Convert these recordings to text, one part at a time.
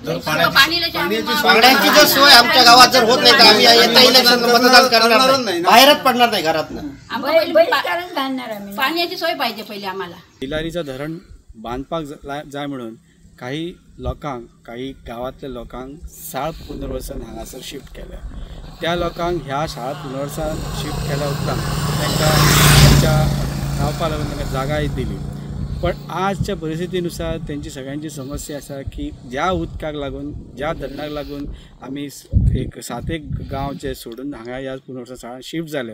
पाण्याची जर सोय आमच्या गावात जर होत नाही तर आम्ही येत्या इलेक्शन मतदान करणार नाही, बाहेरच पडणार नाही घरातनं. पाण्याची सोय पाहिजे पहिले आम्हाला. तिलारीचं धरण बांदपाक जाय म्हणून काही लोकांक, काही गांवांतल्या लोकांक साळ पुनर्वसन हांगासर शिफ्ट केल्या. त्या लोकांक ह्या शाळा पुनर्वसन शिफ्ट केल्या उपरांत तांकां तांच्या रावपा लागून तांकां जागाय दिली. पण आजच्या परिस्थितीनुसार त्यांची सगळ्यांची समस्या आसा की ज्या उदकाक लागून, ज्या धरणाक लागून आमी एक सात एक गांव जे सोडून हांगा ह्या पुनर्वसन शाळान शिफ्ट जाले,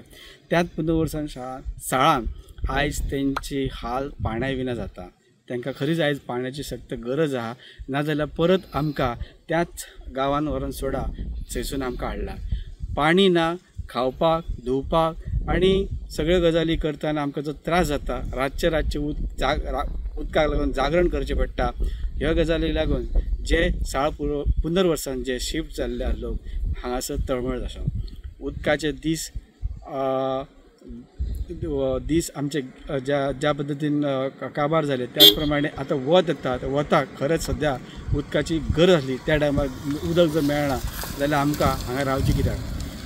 त्याच पुनर्वसन शाळान आयज तेंची हाल पाण्या विना जाता. तांकां खरीच आयज पाण्याची सक्त गरज आहा, नाजाल्यार परत आमकां त्याच गांवान व्हरून सोडा थंयसून आमकां हाडला. पाणी ना, खावपाक, धुवपाक आनी सगळ्यो गजाली करतना आमकां जो त्रास जाता, रातचे रातचे उदकाक लागून जागरण करचें पडटा. ह्या गजालीक लागून जे साळ पुनर्वसन जे शिफ्ट जाल्ले लोक हांगासर तळमळ आसा. उदकाचे दीस दीस आमचे ज्या ज्या पद्दतीन काबार जाले त्याच प्रमाणे आतां वत येता, वताक खरेंच सद्या उदकाची गरज आसली त्या टायमार उदक जर मेळना जाल्यार आमकां हांगा रावचें कित्याक.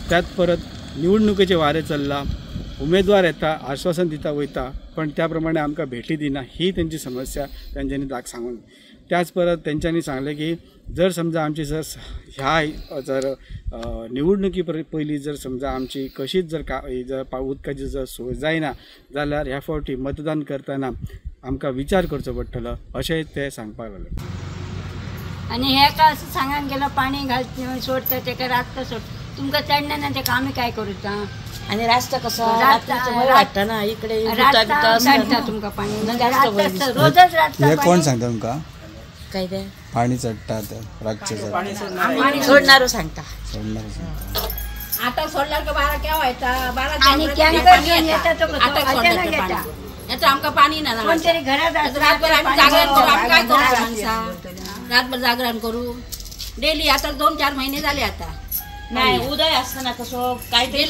त्याच परत निवडणुकेचें वारें चल्लां, उमेदवार येता, आश्वासन दिता वयता, पण त्या प्रमाणे आमकां भेटी दिना, ही तेंची समस्या तेंच्यांनी दाख सांगून. त्याच परत तेंच्यांनी सांगलें की जर समजा आमची जर ह्या जर निवडणुकी पयलीं जर समजा आमची कशीच जर जर उदकाची जर सोय जायना जाल्यार ह्या फावटी मतदान करतना आमकां विचार करचो पडटलो अशें ते सांगपाक लागले. आनी हेका अशें सांगान गेलो पाणी घाल सोडटा तेका रातता सोड, तुमकां चडना ना तेका आमी काय करूचा. आणि रास्ता कसा वाटता ना इकडे चडटा तुमकां पाणी रोजच रातता. कोण सांगता तुमकां काय ते पाणी चडटा रातचे सोडणारो सांगता, सोडणारो सांगता. आता सोडल्यार 12 केव्हा येता, 12 आणि टँकर घेऊन येता तो अचानक येता, नाहीतर आमकां पाणी ना. कोणतरी घरात रातभर आमी जागरण करू, आमी काय करू माणसां, रातभर जागरण करू डेली. आता 2-4 महिने झाले आता नाही उदय असताना कसं काहीतरी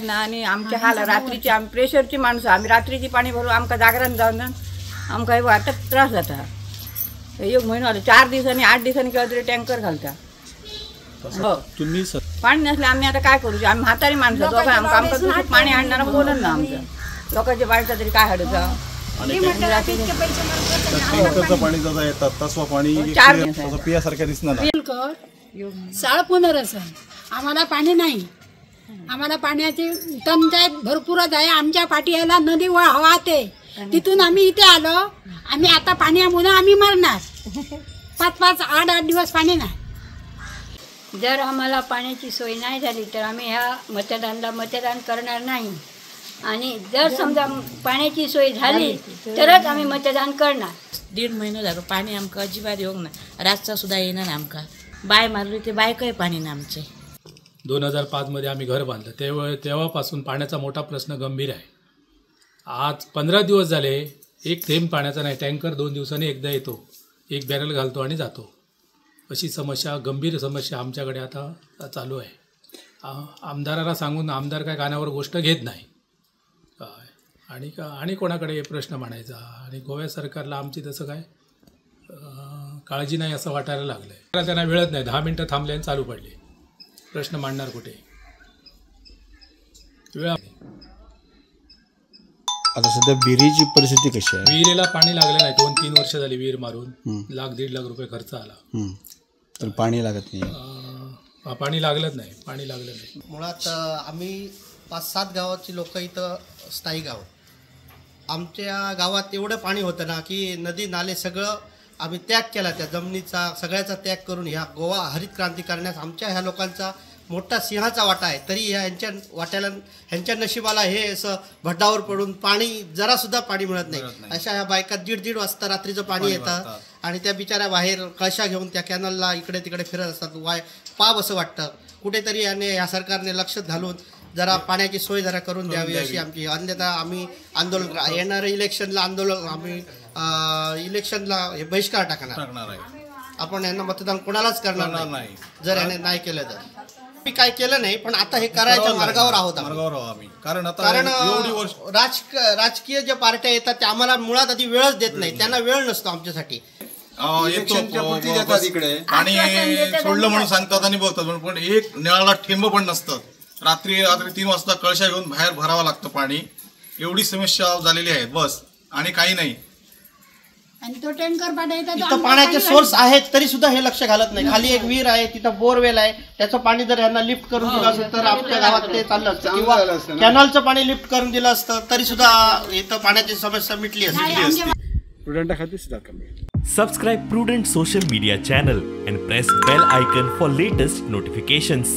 ना. आणि आमच्या हाल रात्रीची आमी प्रेशरची माणसं, आमी रात्रीची पाणी भरू, आमकां जागरण जावन आमकां आतां त्रास जाता. एक म्हयनो जालो, 4 दिसांनी 8 दिसांनी केव्हा तरी टँकर घालता. हो तुम्ही पाणी नसले आम्ही आता काय करूचे, आम्ही म्हातारी माणसं दोघां, आमकां आमकां दुसरं पाणी हाडणार कोणच ना आमचं. लोकांच्या बायका तरी काय हाडूचा. पाणी जाता येतात तसं पाणी पियासारख्या दिसणार. साळ पुनर्वसन आम्हाला पाणी नाही, आम्हाला पाण्याची टंचाई भरपूरच आहे. आमच्या पाठीला नदी वाहते, तिथून आम्ही इथे आलो. आम्ही आता पाण्यामुळे आम्ही मरणार, 5-5, 8-8 दिवस पाणी नाही. जर आम्हाला पाण्याची सोय नाही झाली तर आम्ही ह्या मतदानाला मतदान करणार नाही. आणि जर समजा पाण्याची सोय झाली तरच आम्ही मतदान करणार. 1.5 महिनो झालो पाणी आमकां अजिबात येवंक ना, रातचा सुद्धा येणार आमकां. बाय मारली ते बायकय पाणी ना आमचे. 2005 मध्ये आम्ही घर बांधलं, तेव्हापासून पाण्याचा मोठा प्रश्न गंभीर आहे. आज 15 दिवस झाले एक थेंब पाण्याचा नाही. टँकर 2 दिवसांनी एकदा येतो, एक बॅरल घालतो आणि जातो. अशी समस्या, गंभीर समस्या आमच्याकडे आता चालू आहे. आमदाराला सांगून आमदार काय कानावर गोष्ट घेत नाही. काय आणि का आणि कोणाकडे प्रश्न मांडायचा. आणि गोव्या सरकारला आमची तसं काय काळजी नाही असं वाटायला लागलं आहे. त्यांना वेळच नाही, 10 मिनटं थांबले आणि चालू पडले. प्रश्न मांडणार कुठे वेळ. आता सध्या विहिरीची परिस्थिती कशी आहे? विहिरीला पाणी लागलं नाही, 2-3 वर्ष झाली विहीर मारून, 1-1.5 लाख रुपये खर्च आला. तर पाणी लागत नाही, पाणी लागलंच नाही, पाणी लागलं नाही. मुळात आम्ही 5-7 गावाची लोक इथं स्थायिक आहोत. आमच्या गावात एवढं पाणी होतं ना की नदी नाले सगळं आम्ही त्याग केला, त्या जमिनीचा सगळ्याचा त्याग करून ह्या गोवा हरित क्रांती करण्यास आमच्या ह्या लोकांचा मोठा सिंहाचा वाटा आहे. तरी ह्या ह्यांच्या वाट्याला, ह्यांच्या नशिबाला हे असं भड्डावर पडून पाणी जरासुद्धा पाणी मिळत नाही. अशा ह्या बायका 1:30-1:30 वाजता रात्रीचं पाणी येतं आणि त्या बिचाऱ्या बाहेर कळशा घेऊन त्या कॅनलला इकडे तिकडे फिरत असतात. वाय पाप असं वाटतं. कुठेतरी याने ह्या सरकारने लक्ष घालून जरा पाण्याची सोय जरा करून द्यावी अशी आमची, अन्यथा आम्ही आंदोलन येणाऱ्या इलेक्शनला आंदोलन आम्ही इलेक्शनला हे बहिष्कार टाकणार आहे. आपण यांना मतदान कोणालाच करणार नाही जर याने नाही केलं तर. मी काय केलं नाही पण आता हे करायच्या मार्गावर आहोत आम्ही. कारण कारण राजकीय ज्या पार्ट्या येतात त्या आम्हाला मुळात आधी वेळच देत नाही, त्यांना वेळ नसतो आमच्यासाठी. येतो पाणी सोडलं म्हणून सांगतात आणि बोलतात, पण एक नळाला ठेंब पण नसतात. रात्री रात्री 3 वाजता कळशा घेऊन बाहेर भरावं लागतं पाणी. एवढी समस्या झालेली आहे बस, आणि काही नाही. इथं पाण्याचे सोर्स आहेत तरी सुद्धा हे लक्ष घालत नाही. खाली एक विहीर आहे, तिथं बोरवेल आहे, त्याचं पाणी जर यांना लिफ्ट करून दिलं असेल तर आमच्या गावात ते चाललं असतं, किंवा कॅनलचं पाणी लिफ्ट करून दिलं असतं तरी सुद्धा इथं पाण्याची समस्या मिटली असती. प्रुडंटा खातीर Siddharth Kamble. Subscribe Prudent social media channel and press bell icon for latest notifications.